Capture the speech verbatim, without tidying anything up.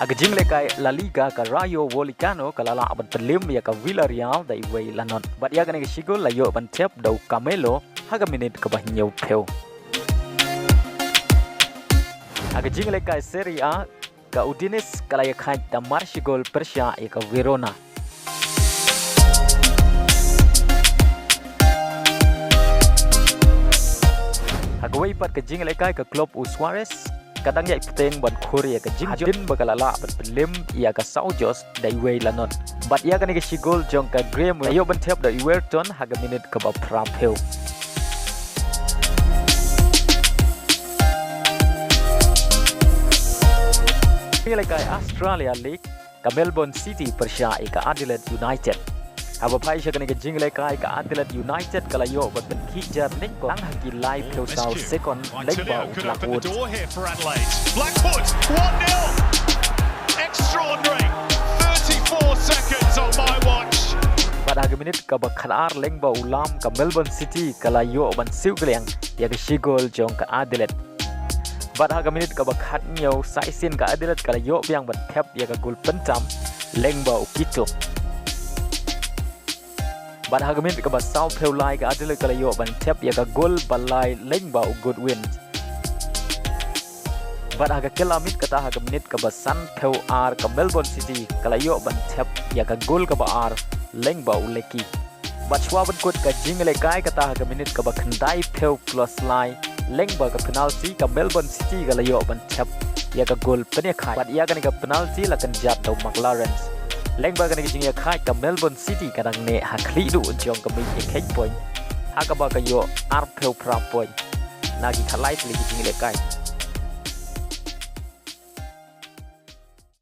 Ha ka jinglehkai La Liga, ka Rayo Vallecano ka la lah ban pynliem ïa ka Villarreal da iwei la not. Bad ïa kane ka shigol la ïoh ban thep da u Carmelo ha ka minit kaba hynñiewphew. Ha ka jinglehkai Serie A, ka Udinese ka la ïakhaid da mar shigol pyrshah ïa ka Verona. Ha kawei pat ka jinglehkai, ka klub u Suarez ka dang ïaid bteng ban khur ïa ka jingjop hadien ba ka la lah ban pynliem ïa ka São José da iwei la not. Bad ïa kane ka shigol jong ka Grêmio la ïoh ban thep da u Everton ha ka minit kaba phraphew. Jinglehkai Australia League, ka Melbourne City pyrshah ïa ka Adelaide United. Haba phai sha kane ka jinglehkai, ka Adelaide United ka la ïoh ban pynkhih jar nyngkong tang ha ki laiphew saw second lyngba u Blackwood. Blackwood, one nil. Extraordinary. Thirty-four seconds on my watch. Bad ha ka minit kaba khatar lyngba u lam, ka Melbourne City ka la ïoh ban siew kylliang ïa ka shigol jong ka Adelaide. Bad ha ka minit kaba khathynñiew, sa shisien ka Adelaide ka la ïoh biang ban thep ïa ka gol pyntam lyngba u Kito. Bad ha ka minit kaba sawphew lai, ka Adelaide ka la ïoh ban thep ïa ka gol ba lai lyngba u Goodwin. Bad ha ka kylla miet kata, ha ka minit kaba sanphew ar, ka Melbourne City ka la ïoh ban thep ïa ka gol kaba ar lyngba u Leckie. Bad shuwa ban kut ka jinglehkai kata, ha ka minit kaba khyndaiphew plus lai, lyngba ka penalty, ka Melbourne City ka la ïoh ban thep ïa ka gol pynïakhaid. Bad ïa kane ka penalty la kynjat da u Mark Lawrence. Lyngba kane ka jingïakhaid, ka Melbourne City ka dang neh ha khlieh duh jong ka miej ïakhaid point, ha kaba ka ïoh arphew phra point na ki khatlai tylli ki jinglehkai.